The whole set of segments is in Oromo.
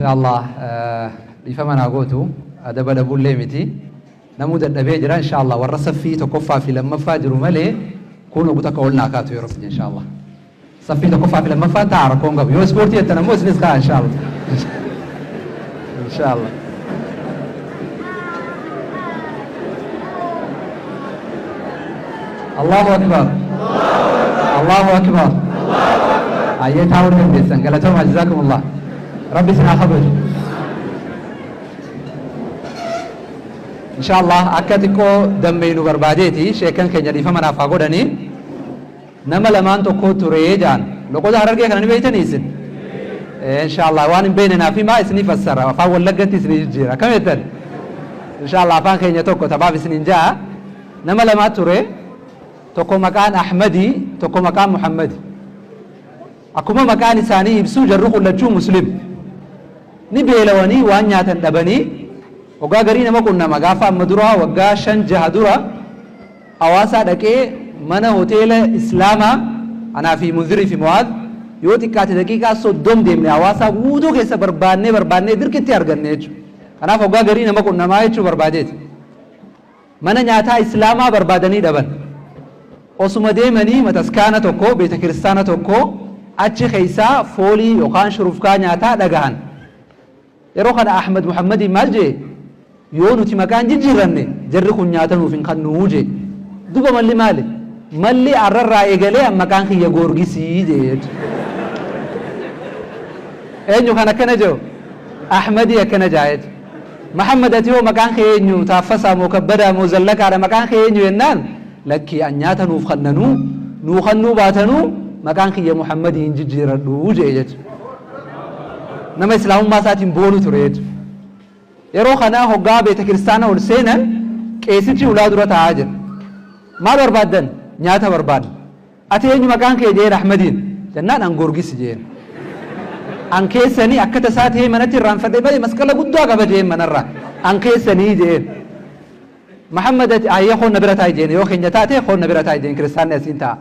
Inshallah dhiifama naa gootu, adaba dhabuullee miti, namuu dadhabee jira. Inshallah warra saffii tokkoffaa fi lammaffaa jiru malee kun ogu takka ol naa kaatu yeroo fide. Inshallah saffii tokkoffaa fi lammaffaa ta'a, rakkoon qabu. Yoo ispoortii jettan ammoo isinis ka'a, inshallah, inshallah. Allahu akbar, Allahu akbar. Ayyee, taa'uu dandeessan. Galatooma, jazakumullah, rabbi isin haa kabaju. Inshallah akka xiqqoo dammeeynu barbaadeeti. Sheekan keenya dhiifama naaf haa godhanii. Nama lamaan tokko ture jaan. Loqoda Harargee kana ni beeytanii isin? Inshallah waan hin beekne naaf himaa, isinii fassara, afaan Wallaggatti isinii jijjiira. Akkam jettan? Inshallah afaan keenya tokko taphaaf isiniin ja'a. Nama lamaa ture, tokko maqaan Ahmadii, tokko maqaan Muhammadi. Akkuma maqaan isaanii ibsuu, jarri kun lachuu Muslim. Ni beelawanii, waan nyaatan dhabanii. Waggaa garii nama qunnama. Gaafa amma duraa, waggaa 5 6 dura, Hawaasaa dhaqee mana hoteela Islaamaa anaa fi Munzirii fi Mu'aaz yoo xiqqaate daqiiqaa 30 deemne, Hawaasaa guutuu keessa barbaannee barbaannee dirqitti arganne jechuudha. Kanaaf waggaa garii nama qunnamaa jechuu barbaadeeti. Mana nyaataa Islaamaa barbaadanii dhaban. Osuma deemanii mataskaana tokko, beeta kiristaana tokko, achi keessaa foolii yookaan shurufkaa nyaataa dhagahan. Yeroo kana Ahmad Muhammadiin maal jee? Yoo nuti maqaan jijjiirranne jarri kun nyaata nuuf hin kannuu jee. Duba malli maali? Malli arrarraa eegalee an maqaan kiyya Goorgisii jee jechuudha. Eenyu kan akkana jedhu? Ahmadii akkana jaa jechuudha. Muhammad, ati hoo maqaan kee eenyu? Taaffasaa moo Kabbadaa moo Zallaqaadha, maqaan kee eenyu jennaan, lakkii, an nyaata nuuf kannanuu nuu kannuu baatanuu maqaan kiyya Muhammadii hin jijjiiradhu jee jechuudha. Nama Islaamummaa isaatiin boonu ture jechuudha. Yeroo kana hoggaa beeta kiristaana ol seenan, qeesichi ulaa dura taa'aa jira. Maal barbaaddan? Nyaata barbaadna. Ati eenyu maqaan kee jeen Ahmadiin. Jennaan an Goorgis jeen. An keessanii akka tasaa ta'ee manatti irraanfadhe malee masqala guddaa qaba jeen manarraa. An keessanii jeen. Muhammad, ati ayyee koon na bira taa'i jeen, yoo keenya taate koon na bira taa'i jeen, kiristaanni asiin taa'a.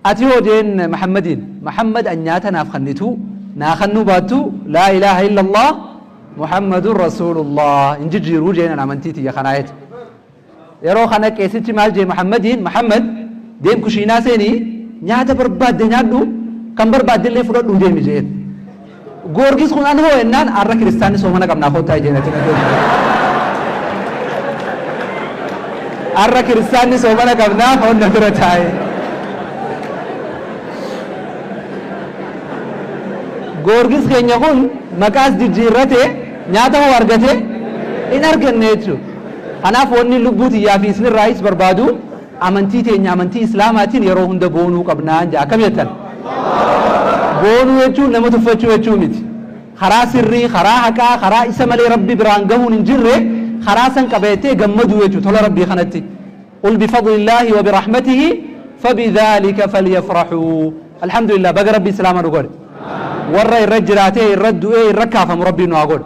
Ati hoo jeen Muhammadiin. Muhammad, an nyaata naaf kannitu naa kannuu baattu, laa ilaaha illallah Muhammadun Rasuulullah hin jijjiiruu jeen an amantii tiyya kanaa jecha. Yeroo kana qeesichi maal jee Muhammadiin? Muhammad, deem kushiinaa seenii nyaata barbaadde nyaadhu, kan barbaadde illee fudhadhuu deemi jeen. Goorgis kun an hoo jennaan, har'a kiristaanni soomana qabnaa kottaa jeen ati. Har'a kiristaanni soomana qabnaa honna bira taa'e. Goorgis keenya kun maqaas jijjiirrate, nyaata hoo argate? Hin arganne jechuudha. Kanaaf wanni lubbuu tiyyaa fi isinirraayis barbaadu, amantii teenya, amantii Islaamaatiin yeroo hunda boonuu qabnaan jedha. Akkam jettan? Boonuu jechuun nama tuffachuu jechuu miti. Karaa sirrii, karaa haqaa, karaa isa malee Rabbi biraan gahuun hin jirre, karaa san qabattee gammaduu jechuudha tola Rabbii kanatti. قل بفضل الله وبرحمته فبذلك فليفرحوا. Alhamdulillah, baga Rabbi Islaama nu godhe. Warra irra jiraatee irra du'ee irra kaafamu Rabbiin nu haa godhu.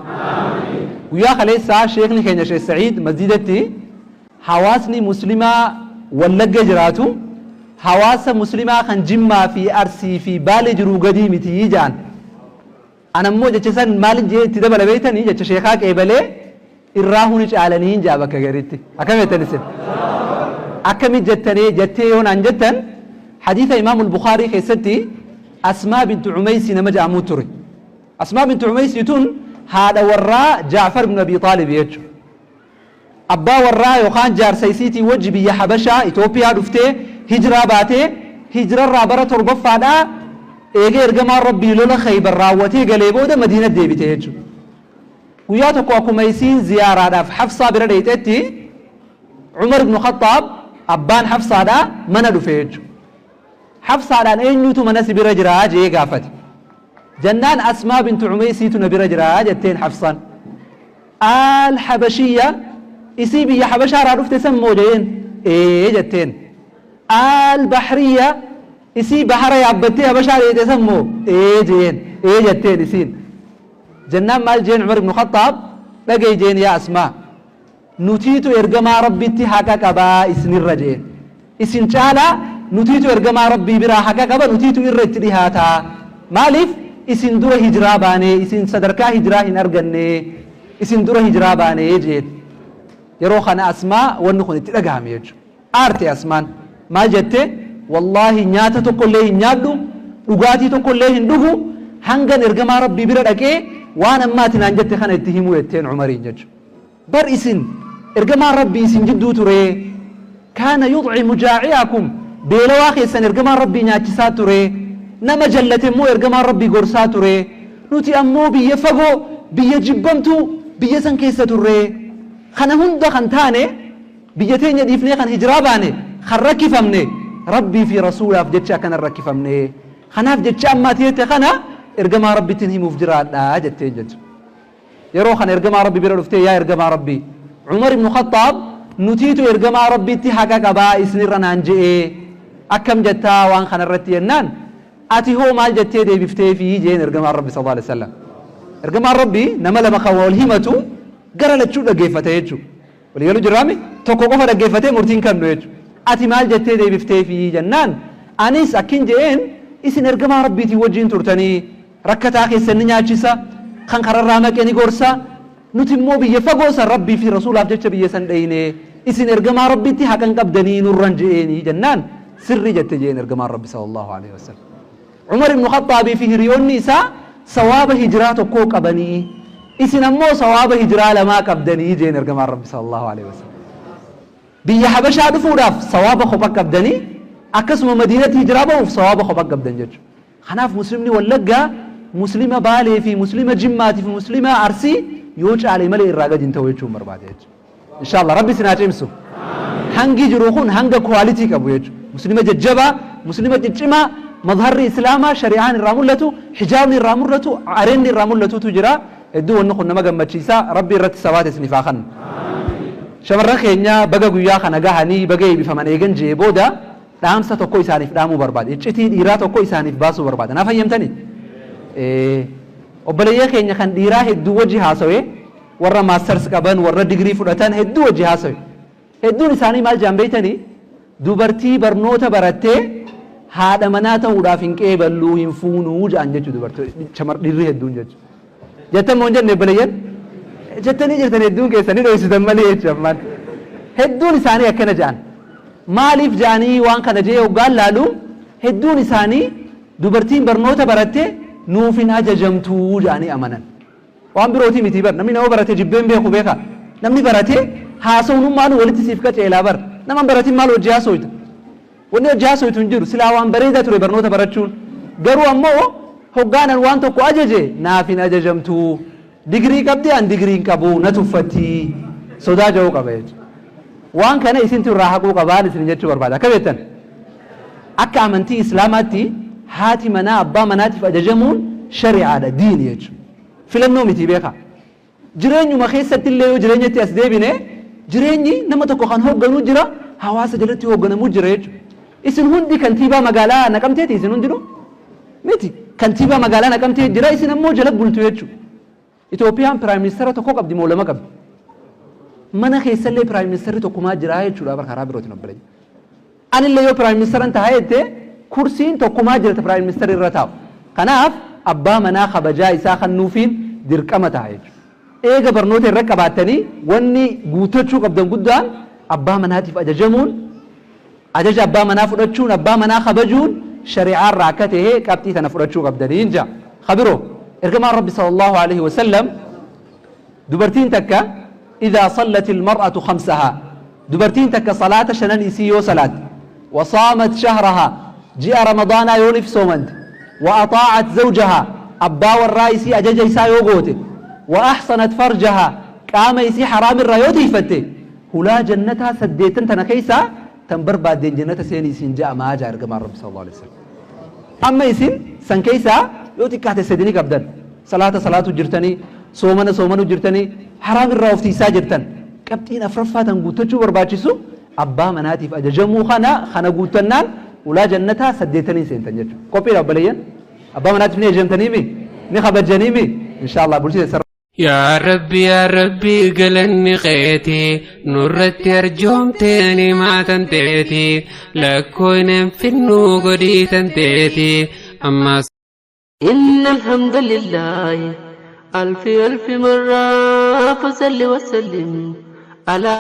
Guyyaa kaleessaa sheekni keenya Sheekh Sa'iid masjidatti hawaasni Muslimaa Wallagga jiraatu hawaasa Muslimaa kan Jimmaa fi Arsii fi Baale jiruu gadii miti ja'an. Anammoo jecha san maalin jee itti dabala beeytanii? Jecha sheekaa qeebalee irraa huni caalanii hin jaa bakka gariitti. Akkam jettan isin? Akkamit jettanii jettee yoo naan jettan, hadiisa Imaamul Bukaarii keessatti Asmaa bintu Umeysii nama jedhamuu ture. Asmaa bintu Umeysii tun haadha warraa Jaafar ibn Abi Xaalib jechuudha. Abbaa warraa yookaan jaarsa isiitii wajji biyya Habashaa Itoophiyaa dhuftee hijiraa baatee, hijirarraa bara torbaffaadhaa eegee ergamaan Rabbii lola Khaybar raawwatee galee booda Madiinatti deebite jechuudha. Guyyaa tokko akkuma isiin ziyaaraadhaaf Hafsaa bira dheeyxetti, Umar ibn Khaxxaab abbaan Hafsaadhaa mana dhufe jechuudha. Hafsaadhaan eenyutu mana si bira jira jee gaafate. Jennaan Asmaa bintu Umeysiitu na bira jira jetteen Hafsaan. Al Habashiyya, isii biyya Habashaa irraa dhufte san moo jeen? Ee jetteen. Al Bahriyya, isii bahara yaabbattee Habashaa dheeyxe san moo? Ee jeen. Ee jetteen isiin. Jennaan maal jeen Umar ibn Khaxxaab? Dhagayi jeen, yaa Asmaa, nutiitu ergamaa Rabbitti haqa qabaa isinirra jeen. Isin caalaa nutiitu ergamaa Rabbii biraa haqa qaba, nutiitu irra itti dhihaataa. Maaliif? Isin dura hijiraa baanee, isin sadarkaa hijiraa hin arganne, isin dura hijiraa baanee jeen. Yeroo kana Asmaa wanni kun itti dhagahame jechuudha. Aarte Asmaan. Maal jette? Wallaahi nyaata tokkollee hin nyaadhu, dhugaatii tokkollee hin dhugu, hangan ergamaa Rabbii bira dhaqee waan amma ati naan jette kana itti himuu jetteen Umariin jechuudha. Bar isin ergamaan Rabbii isin jidduu turee, kaana yuxcimu jaa'iakum, beelawaa keessan ergamaan Rabbii nyaachisaa turee, nama jallate immoo ergamaan Rabbii gorsaa turee, nuti ammoo biyya fagoo, biyya jibbamtuu, biyya san keessa turree, kana hunda kan taane, biyya teenya dhiifnee kan hijraa baane, kan rakkifamne, Rabbii fi Rasuulaaf jecha akkana rakkifamne. Kanaaf jecha amma ati jette kana ergamaa Rabbittin himuuf jiraadha jetteen jechuudha. Yeroo kana ergamaa Rabbii bira dhuftee, yaa ergamaa Rabbii, Umar ibnu Khaxxaab nutiitu ergamaa Rabbiitti haqa qabaa isinirra naan je'ee, akkam jettaa waan kana irratti jennaan, ati hoo maal jettee deebifteefii jeen ergamaan Rabbi sallallahu alaihi wasallam. Ergamaan Rabbii nama lama kan wal himatu gara lachuu dhaggeeffata jechuudha. Walii galuu jirraami? Tokko qofa dhaggeeffatee murtiin kennu jechuudha. Ati maal jettee deebifteefii jennaan, anis akkin je'een, isin ergamaa Rabbiitiin wajjiin turtanii, rakkataa keessan ni nyaachisa, kan kararraa maqe ni gorsa, nuti immoo biyya fagoo san Rabbii fi Rasuulaaf jecha biyya san dheyne, isin ergamaa Rabbiitti haqa hin qabdanii nurran je'eeni jennaan, sirrii jette je'een ergamaan Rabbi sallallahu aleyhi wasallam. Umar ibnu Khaxxaabii fi hiriyoonni isaa sawaaba hijiraa tokkoo qabanii, isin ammoo sawaaba hijiraa lamaa qabdanii je'een ergamaan Rabbi sallallahu aleyhi wasallam. Biyya Habashaa dhufuudhaaf sawaaba kopha qabdanii, akkasuma Madiinatti hijiraa bahuuf sawaaba kopha qabdan jechuudha. Kanaaf muslimni Wallaggaa muslima Baalee fi muslima Jimmaatii fi muslima Arsii yoo caale malee irraa gadi hin ta'u jechuun barbaade jechuudha. Inshallah Rabbi isin haa cimsu. Hangi jiru kun hanga quality qabu jechuudha. Muslima jajjabaa, muslima ciccimaa, mazharri Islaamaa shari'aan irraa mul'atu, hijaabni irraa mul'atu, areenni irraa mul'atutu jira. Hedduu wanni kun nama gammachiisa. Rabbi irratti sabaata isiniif haa kennu. Shamarran keenya baga guyyaa kana gahanii baga eebbifaman eegan je'ee booda, dhaamsa tokko isaaniif dhaamuu barbaada. Iccitii dhiiraa tokko isaaniif baasuu barbaada. Naa fayyamtanii? Obboleeyyan keenya kan dhiiraa hedduu wajji haasawe, warra masters qaban, warra digirii fudhatan hedduu wajji haasawe. Hedduun isaanii maal jedhan beektanii? Dubartii barnoota barattee haadha manaa ta'uudhaaf hin qeeballuu, hin fuunuu jedhan jechuudha dubartii shamar dhiirri hedduun jechuudha. Jettan moo hin jenne obboleeyyan? Jettanii jirtan, hedduun keessanii dhoysitan malee jechuudha ammaan. Hedduun isaanii akkana jedhan. Maaliif jedhanii waan kana jee hoggaan laalu, hedduun isaanii dubartiin barnoota baratte nuuf hin ajajamtuu jedhanii amanan. Waan birootii miti bar, namni nama barate jibbeen beeku beeka. Namni barate haasawunummaanuu walitti siif qaceelaa bar. Nama hin baratin maal hojii haasoyta? Wanni hojii haasoytu hin jiru. Silaa waan bareedaa ture barnoota barachuun. Garuu ammoo hoggaanan waan tokko ajaje naaf hin ajajamtuu. Digirii qabdi, an digirii hin qabu, na tuffatti. Sodaa ja'uu qaba jechuudha. Waan kana isintu irraa haquu qabaan isin jechuu barbaada. Akka beektan, akka amantii Islaamaatti haati manaa abbaa manaatiif ajajamuun shari'aadha, diini jechuudha. Filannoo miti, beekaa. Jireenyuma keessatti illee yoo jireenyatti as deebine, jireenyi nama tokko kan hoogganuu jira, hawaasa jalatti hoogganamuu jira jechuudha. Isin hundi kantiibaa magaalaa Naqamteeti isin hundinuu? Miti. Kantiibaa magaalaa Naqamtee jira, isin ammoo jala bultu jechuudha. Itoophiyaan prime ministera tokko qabdi moo lama qabdi? Mana keessallee prime ministerri tokkumaa jira jechuudha bar karaa birootiin, obboleeyyan. Anillee yoo prime ministeran ta'a jette, kursiin tokkumaa jirta prime minister irra taa'u. Kanaaf abbaa manaa kabajaa isaa kennuufiin dirqama ta'a jechuudha. Eega barnoota irra qabaattanii, wanni guuttachuu qabdan guddaan abbaa manaatiif ajajamuun, ajaja abbaa manaa fudhachuun, abbaa manaa kabajuun shari'aa irraa akka ta'e qabxii tana fudhachuu qabdanii jaa. Kabiroo, ergamaan Rabbi sallallahu alaihi wasallam, dubartiin takka, idhaa sallati almar'atu khamsahaa, dubartiin takka salaata shanan isii yoo salaatte, wa saamat shahrahaa, ji'a ramadaanaa yoo nif soomante, wa axaa'at zawjahaa, abbaa warraa isii ajaja isaa yoo goote, wa ahsanat farjahaa, qaama isii haraam irraa yoo tiiyfatte, hulaa jannataa saddeettan tana keessaa tan barbaaddeen jannata seeni isiin ja'amaa jaa ergamaan Rabbi sallallahu alaihi wasallam. Amma isin san keessaa yoo xiqqaate sadi ni qabdan. Salaata salaatu jirtanii, soomana soomanu jirtanii, haraam irraa of tiisaa jirtan. Qabxiin afraffaa tan guuttachuu barbaachisu abbaa manaatiif ajajamuu. Kana guuttannaan ulaa jannataa saddeettaniin seentan jechuudha. Qophiidha obboleeyyan? Abbaa manaatiif ni ajajamtaniimi? Ni kabajjaniimi? Inshaallah bulchiinsa. Yaa Rabbi, yaa Rabbi, galanni keeti, nurratti arjoomtee nimaatan teeti, lakkooynen finnuu godhiitan teeti ammas. إن الحمد لله ألف ألف مرة، فصل وسلم على